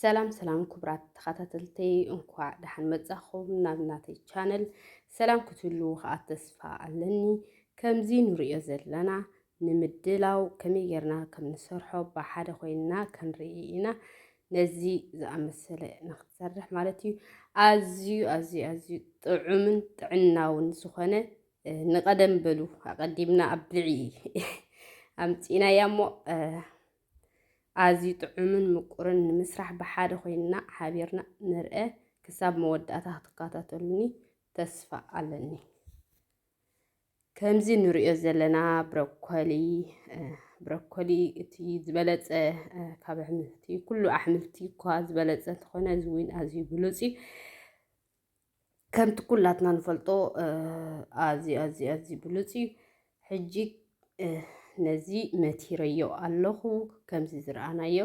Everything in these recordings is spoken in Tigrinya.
ሰላም ሰላም ክቡራት ተኸታተልተይ፣ እንኳዕ ደሓን መጻኹም ናብ ናተይ ቻነል። ሰላም ክትህልዉ ከኣ ተስፋ ኣለኒ። ከምዚ ንሪኦ ዘለና ንምድላው ከመይ ጌርና ከም ንሰርሖ ብሓደ ኮይንና ክንርኢ ኢና። ነዚ ዝኣመሰለ ንክትሰርሕ ማለት እዩ። ኣዝዩ ኣዝዩ ኣዝዩ ጥዑምን ጥዕናውን ዝኾነ፣ እ፣ ንቐደም በሉ ኣቐዲምና ኣብ ብልዒ ኣምጺእናያ እሞ፣ እ፣ ኣዝዩ ጥዑምን ምቁርን ንምስራሕ ብሓደ ኮይንና ሓቢርና ንርአ። ክሳብ መወዳእታ ክትከታተሉኒ ተስፋ ኣለኒ። ከምዚ ንሪኦ ዘለና ብሮኮሊ፣ እ፣ ብሮኮሊ እቲ ዝበለጸ፣ እ፣ ካብ ኣሕምልቲ፣ ኩሉ ኣሕምልቲ እኳ ዝበለጸ እንተኾነ፣ እዚ እውን ኣዝዩ ብሉጽ እዩ። ከምቲ ኩላትና ንፈልጦ፣ እ፣ ኣዝዩ፣ ኣዝዩ፣ ኣዝዩ ብሉጽ እዩ። ሕጂ፣ እ፣ ነዚ መቲረዮ ኣለኹ፣ ከምዚ ዝረኣናዮ።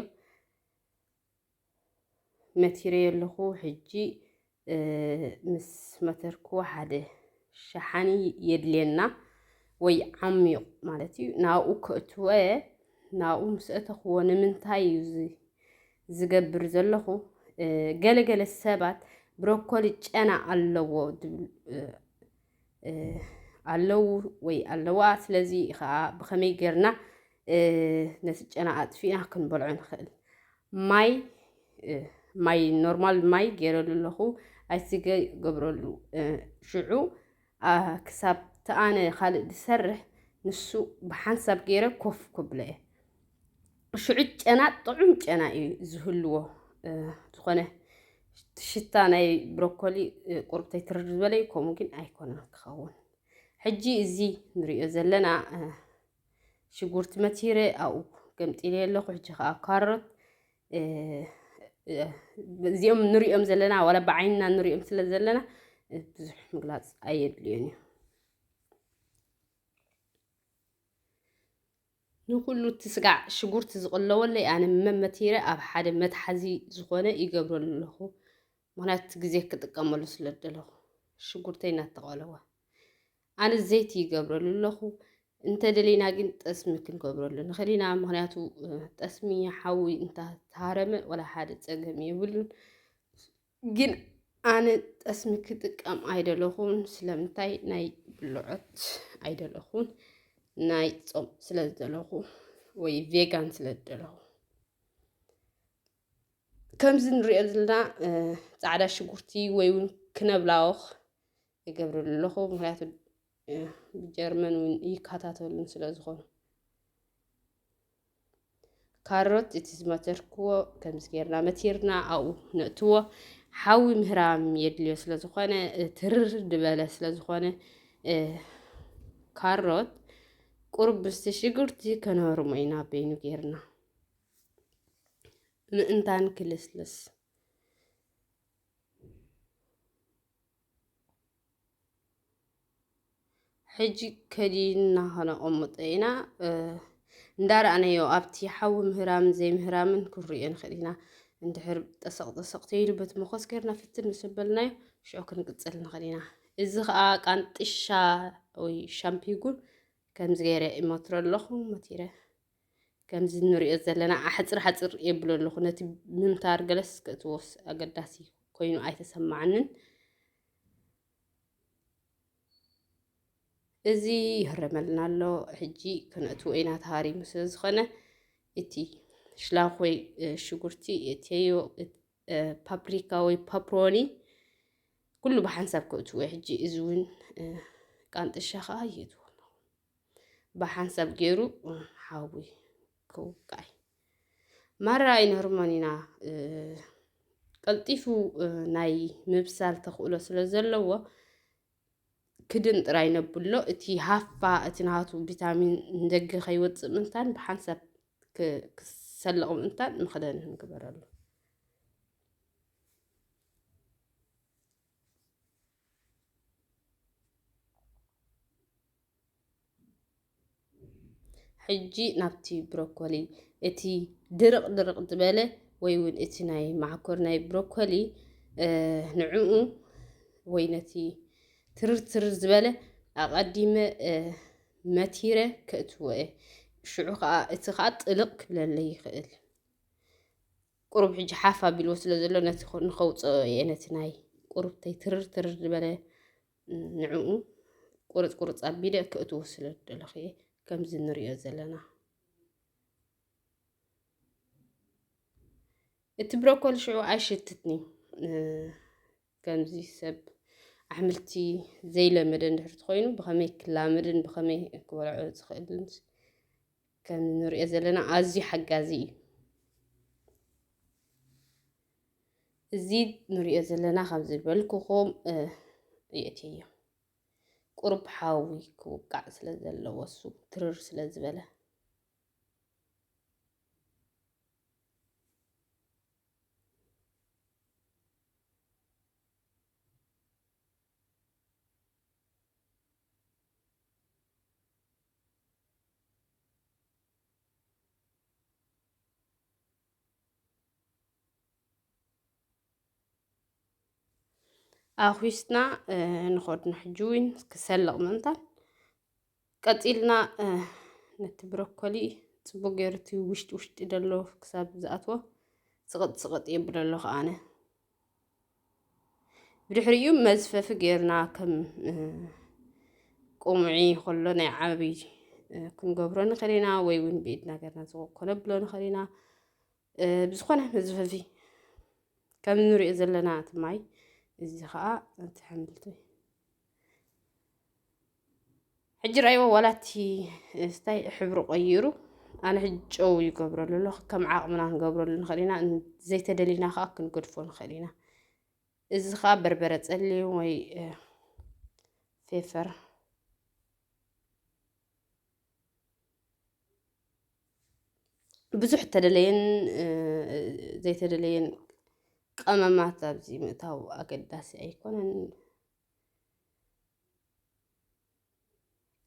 መቲረዮ ኣለኹ። ሕጂ፣ እ፣ ምስ መተርክዎ ሓደ ሸሓኒ የድልየና፣ ወይ ዓሚቕ ማለት እዩ። ናብኡ ከእትወ፣ ናብኡ ምስ ኣተኽዎ ንምንታይ እዩ እዚ ዝገብር ዘለኹ? እ፣ ገለገለ ሰባት ብሮኮሊ ጨና ኣለዎ ድብል፣ እ፣ እ፣ ኣለዉ ወይ ኣለዋ። ስለዚ ኸዓ ብኸመይ ጌርና፣ እ፣ ነቲ ጨና ኣጥፊእና ክንበልዖ ንኽእል? ማይ፣ እ፣ ማይ፣ ኖርማል ማይ ገይረሉ ኣለኹ። ኣይስገ ገብረሉ፣ እ፣ ሽዑ፣ ኣ፣ ክሳብ እቲ ኣነ ካልእ ዝሰርሕ ንሱ ብሓንሳብ ገይረ ኮፍ ከብሎ እየ። ሽዑ ጨና፣ ጥዑም ጨና እዩ ዝህልዎ። እ፣ ዝኾነ ሽታ ናይ ብሮኮሊ፣ እ፣ ቁርብተይ ትርር ዝበለ እዩ፣ ከምኡ ግን ኣይኮነን ክኸውን። ሕጂ እዚ ንሪኦ ዘለና፣ እ፣ ሽጉርቲ መቲረ ኣብኡ ገምጢለ ኣለኹ። ሕጂ ከዓ ካሮት፣ እ፣ እ፣ እዚኦም ንሪኦም ዘለና፣ ዋላ ብዓይንና ንሪኦም ስለ ዘለና፣ እ፣ ብዙሕ ምግላፅ ኣየድልዮን እዩ። ንኹሉ እቲ ስጋዕ ሽጉርቲ ዝቕለወለይ ኣነ መመቲረ ኣብ ሓደ መትሓዚ ዝኾነ ይገብረሉ ኣለኹ። ምኽንያቱ እቲ ግዜ ክጥቀመሉ ስለ ዝደለኹ፣ ሽጉርተይ እናተቐለወ። ኣነ ዘይቲ ይገብረሉ ኣለኹ። እንተደሊና ግን ጠስሚ ክንገብረሉ ንኽእል ኢና። ምኽንያቱ፣ እ፣ ጠስሚ ሓዊ እንተተሃረመ ዋላ ሓደ ጸገም የብሉን። ግን ኣነ ጠስሚ ክጥቀም ኣይደለኹን። ስለምንታይ? ናይ ብልዖት ኣይደለኹን፣ ናይ ጾም ስለ ዝደለኹ ወይ ቬጋን ስለ ዝደለኹ። ከምዚ ንሪኦ ዘለና፣ እ፣ ጻዕዳ ሽጉርቲ ወይ እውን ክነብላወኽ ይገብረሉ ኣለኹ። ምኽንያቱ፣ እ፣ ብጀርመን እውን ይከታተሉን ስለ ዝኾኑ። ካሮት እቲ ዝመተርክዎ ከምዚ ጌርና መቲርና ኣብኡ ነእትዎ። ሓዊ ምህራም የድልዮ ስለ ዝኾነ፣ እ፣ ትርር ዝበለ ስለ ዝኾነ፣ እ፣ ካሮት ቁሩብ ምስቲ ሽጉርቲ ከነህርሞ ኢና በይኑ ጌርና። ምእንታን ክልስልስ። ሕጂ ከዲንና ከነቐምጦ ኢና። እ፣ እንዳረኣናዮ ኣብቲ ሓዊ ምህራምን ዘይምህራምን ክንሪኦ ንኽእል ኢና። እንድሕር ጠሰቕ ጠሰቕ ተይሉ በቲ መኾስ ጌርና ፍትን ምስ በልናዮ ሽዑ ክንቅጽል ንኽእል ኢና። እዚ ኸኣ ቃንጥሻ ወይ ሻምፒጉን ከምዚ ገይረ ይመትሮ ኣለኹ፣ መቲረ። ከምዚ ንሪኦ ዘለና ኣሕጽር ሓጽር የብሎ ኣለኹ። ነቲ ምምታር ገለስ ከእትዎስ ኣገዳሲ ኮይኑ ኣይተሰማዓንን። እዚ ይህረመልና ኣሎ። ሕጂ ከነእትዎ ኢና ተሃሪሙ ስለ ዝኾነ፣ እቲ ሽላኾይ፣ እ፣ ሽጉርቲ፣ እትየዮ፣ እ፣ እ፣ ፓፕሪካ ወይ ፓፕሮኒ ኩሉ ብሓንሳብ ከእትዎ። ሕጂ እዚ እውን፣ እ፣ ቃንጥሻ ኸኣ የእትዎ ኣለኹ። ብሓንሳብ ገይሩ፣ እ፣ ሓዊ ክውቃይ። ማራ ኣይንህርሞን ኢና፣ እ፣ ቀልጢፉ፣ እ፣ ናይ ምብሳል ተኽእሎ ስለ ዘለዎ፣ ክድን ጥራይ ነብሎ። እቲ ሃፋ፣ እቲ ናቱ ቪታሚን ንደገ ከይወጽእ ምእንታን ብሓንሳብ ክ-፣ ክሰልቕ ምእንታን መኽደኒ ንግበረሉ። ሕጂ ናብቲ ብሮኮሊ፣ እቲ ድርቕ ድርቕ ዝበለ ወይ እውን እቲ ናይ ማዕኮር ናይ ብሮኮሊ፣ እ፣ ንዕኡ ወይ ነቲ ትርር ትርር ዝበለ ኣቐዲመ፣ እ፣ መቲረ ከእትዎ እየ። ሽዑ ኸዓ፣ እቲ ኸዓ ጥልቕ ክብለለይ ይኽእል። ቁሩብ ሕጂ ሓፍ ኣቢልዎ ስለ ዘሎ፣ ነቲ ኸ-፣ ንኸውፅኦ እየ፣ ነቲ ናይ ቁሩብተይ ትርር ትርር ዝበለ፣ እ፣ ንዕኡ ቁርፅ ቁርፅ ኣቢለ ከእትዎ ስለ ዝደለኹ እየ፣ ከምዚ ንሪኦ ዘለና። እቲ ብሮኮሊ ሽዑ ኣይሽትትኒ። እ፣ ከምዚ ሰብ ኣሕምልቲ ዘይለመደ እንድሕር ተኾይኑ፣ ብኸመይ ክላመድን ብኸመይ ክበልዖ ዝኽእልን ከም ንሪኦ ዘለና ኣዝዩ ሓጋዚ እዩ። እዚ ንሪኦ ዘለና፣ ከም ዝበልኩኹም፣ እ፣ የእትዮ። ቁሩብ ሓዊ ክውቃዕ ስለ ዘለዎ፣ እሱ ትርር ስለ ዝበለ። ኣኹስና፣ እ፣ ንኸድና ሕጂ እውን ክሰልቕ ምእንታን ቀጺልና፣ እ፣ ነቲ ብሮኮሊ ጽቡቕ ገይሩ እቲ ውሽጢ ውሽጢ ደሎ ክሳብ ዝኣትዎ ስቕጥ ስቕጥ የብሎ ኣለኹ ኣነ። ብድሕሪኡ መዝፈፊ ገይርና ከም፣ እ፣ ቁምዒ ከሎ ናይ ዓብዪ፣ እ፣ ክንገብሮ ንኽእል ኢና፣ ወይ እውን ብኢድና ገይርና ዝኮ-፣ ኮነብሎ ንኽእል ኢና። እ፣ ብዝኾነ መዝፈፊ ከም ንሪኦ ዘለና እቲ ማይ፣ እዚ ኸዓ እቲ ኣሕምልቲ። ሕጂ ረኣይዎ፣ ዋላ እቲ ስታይ ሕብሪ ቀይሩ፣ ኣነ ሕጂ ጨው ይገብረሉ ኣለኹ። ከም ዓቕምና ክንገብረሉ ንኽእል ኢና፣ ዘይተደሊና ኸዓ ክንገድፎ ንኽእል ኢና። እዚ ኸዓ በርበረ ጸሊም ወይ፣ እ፣ ፔፐር። ብዙሕ ተደለየን፣ እ፣ ዘይተደለየን ቀመማት ኣብዚ ምእታው ኣገዳሲ ኣይኮነን።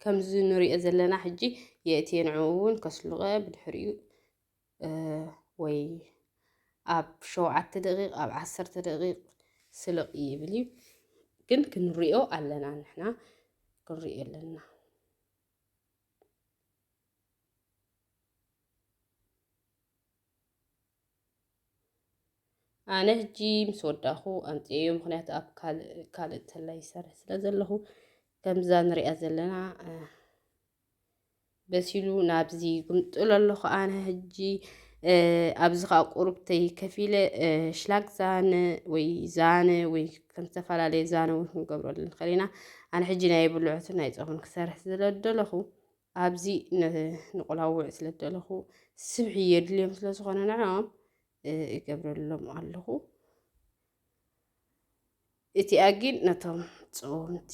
ከምዚ ንሪኦ ዘለና ሕጂ የእትየ፣ ንዕኡ እውን ከስልቐ፣ ብድሕሪኡ፣ እ፣ ወይ ኣብ ሸውዓተ ደቂቕ፣ ኣብ ዓሰርተ ደቂቕ ስልቕ ይብል እዩ። ግን ክንሪኦ ኣለና፣ ንሕና ክንሪኦ ኣለና። ኣነ ሕጂ ምስ ወዳእኹ ኣምፅኤዮ፣ ምኽንያቱ ኣብ ካልእ፣ ካልእ ተላይ ይሰርሕ ስለ ዘለኹ፣ ከምዛ ንሪኣ ዘለና፣ እ፣ በሲሉ ናብዚ ግምጥሎ ኣለኹ። ኣነ ሕጂ፣ እ፣ ኣብዚ ኸዓ ቁሩብተይ ከፊለ፣ እ፣ ሽላግ ዛነ ወይ ዛነ ወይ ከም ዝተፈላለየ ዛነ እውን ክንገብረሉ ንኽእል ኢና። ኣነ ሕጂ ናይ ብልዖትን ናይ ፆምን ክሰርሕ ስለ ዝደለኹ፣ ኣብዚ ን-፣ ንቆላውዕ ስለ ዝደለኹ፣ ስብሒ የድልዮም ስለ ዝኾነ ንዕኦም፣ እ፣ እገብረሎም ኣለኹ። እቲኣ ግን ነቶም ጾምቲ።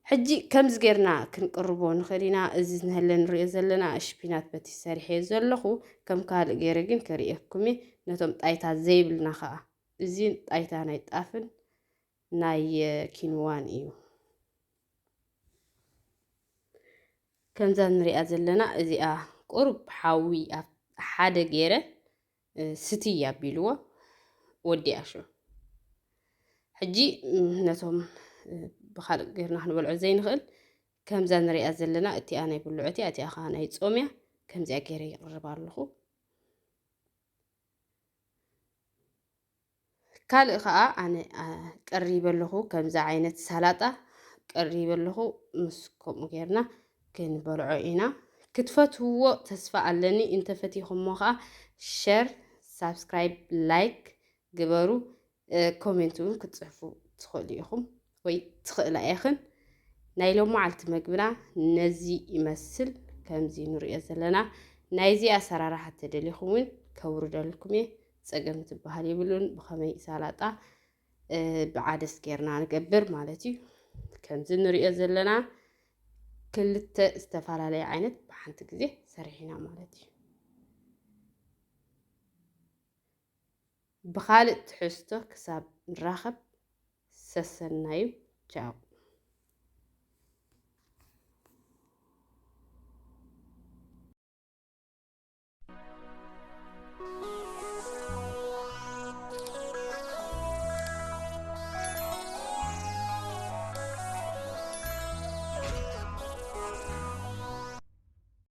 ሕጂ ከምዚ ጌርና ክንቅርቦ ንኽእል ኢና። እዚ ንህለ ንሪኦ ዘለና ሽፒናት በቲ ሰሪሐዮ ዘለኹ፣ ከም ካልእ ጌረ ግን ከርእየኩም እየ። ነቶም ጣይታ ዘይብልና ኸኣ፣ እዚ ጣይታ ናይ ጣፍን ናይ፣ እ፣ ኪንዋን እዩ። ከምዛ ንሪኣ ዘለና እዚኣ ቁሩብ ሓዊ ኣብ ሓደ ጌረ፣ እ፣ ስትይ ኣቢልዎ ወዲኣ ሽዑ። ሕጂ፣ ም፣ ነቶም፣ እ፣ ብኻልእ ጌርና ክንበልዖ ዘይንኽእል፣ ከምዛ ንሪኣ ዘለና እቲኣ ናይ ብልዖት እያ፣ እቲኣ ኸዓ ናይ ጾም እያ። ከምዚኣ ጌረ ይቕርብ ኣለኹ። ካልእ ኸዓ ኣነ፣ ኣ፣ ቀሪበ ኣለኹ፣ ከምዚ ዓይነት ሳላጣ ቀሪበ ኣለኹ። ምስ ከምኡ ጌርና ክንበልዖ ኢና። ክትፈትውዎ ተስፋ ኣለኒ። እንተፈቲኹሞ ኸዓ ሸር፣ ሳብስክራይብ፣ ላይክ ግበሩ። እ፣ ኮሜንት እውን ክትጽሕፉ ትኽእሉ ኢኹም ወይ ትኽእላ ኢኽን። ናይ ሎመዓልቲ መግብና ነዚ ይመስል። ከምዚ ንሪኦ ዘለና ናይዚ ኣሰራርሓ ተደሊኹም እውን ከውርደልኩም እየ። ጸገም ትበሃል የብሉን። ብኸመይ ሳላጣ፣ እ፣ ብዓደስ ጌርና ንገብር ማለት እዩ። ከምዚ ንሪኦ ዘለና ክልተ ዝተፈላለየ ዓይነት ብሓንቲ ግዜ ሰሪሕና ማለት እዩ። ብኻልእ ትሕዝቶ ክሳብ ንራኸብ፣ ሰሰናዩ። ቻው።